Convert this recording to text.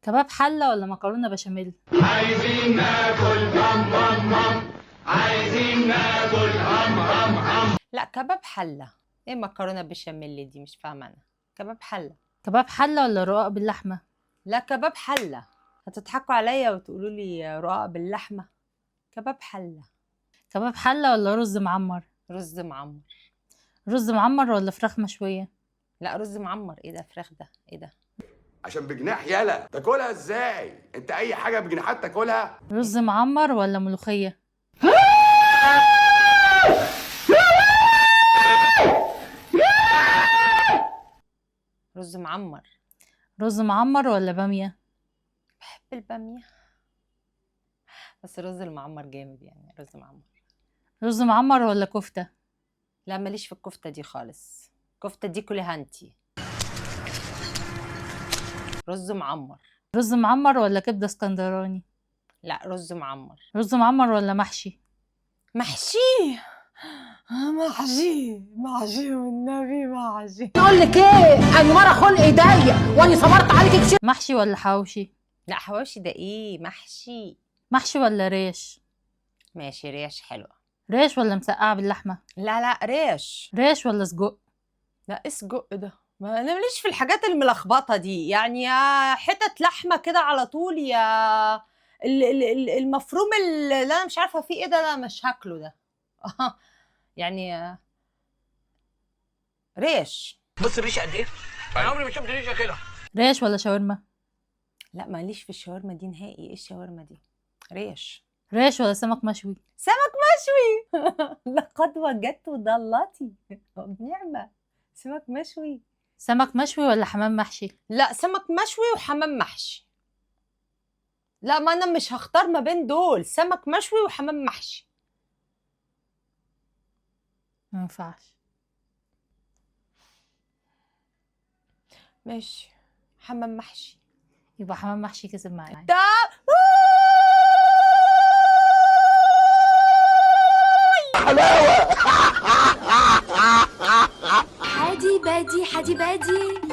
كباب حلة ولا مكرونة بشاميل؟ لا كباب حله. ايه مكرونه بشاميل دي؟ مش فاهمه انا. كباب حله. كباب حلة ولا رقاق باللحمة؟ لا كباب حله. هتضحكوا عليا وتقولوا لي رقاق باللحمه. كباب حله. كباب حلة ولا رز معمر؟ رز معمر. رز معمر ولا فراخ مشوية؟ لا رز معمر. ايه ده فراخ ده؟ ايه ده؟ عشان بجناح يلا تاكلها ازاي؟ انت اي حاجة بجناحات تاكلها؟ رز معمر ولا ملوخية؟ رز معمر. رز معمر ولا بامية؟ بحب الباميه، بس الرز المعمر جامد يعني. رز معمر. رز معمر ولا كفتة؟ لا ماليش في الكفتة دي خالص. الكفتة دي كلها انتي. رز معمر. رز معمر ولا كبدة اسكندراني؟ لا رز معمر. رز معمر ولا محشي؟ محشي. محشي محشي والنبي محشي. اقول لك ايه، انا مرة خلقي ضيق وانا صبرت عليك كتير. محشي ولا حواوشي؟ لا حواوشي ده ايه؟ محشي. محشي ولا ريش؟ ماشي ريش حلوة. ريش ولا مسقعة باللحمة؟ لا لا ريش. ريش ولا سجق؟ لا ايه سجق ده؟ ما انا ماليش في الحاجات الملخبطه دي يعني. يا حتت لحمه كده على طول، يا المفروم اللي انا مش عارفه فيه ايه ده، انا مش هاكله ده. يعني ريش. بص الريشة قد ايه؟ انا عمري ما شفت ريشه كده. ريش ولا شاورما؟ لا ماليش في الشاورما دي نهائي. ايه الشاورما دي؟ ريش. ريش ولا سمك مشوي؟ سمك مشوي. لقد وجدت ضالتي بنعمه. سمك مشوي. سمك مشوي ولا حمام محشي؟ لا سمك مشوي وحمام محشي. لا ما انا مش هختار ما بين دول. سمك مشوي وحمام محشي. ما ينفعش. ماشي حمام محشي. يبقى حمام محشي كسب معايا. ده حادي بادي حادي بادي.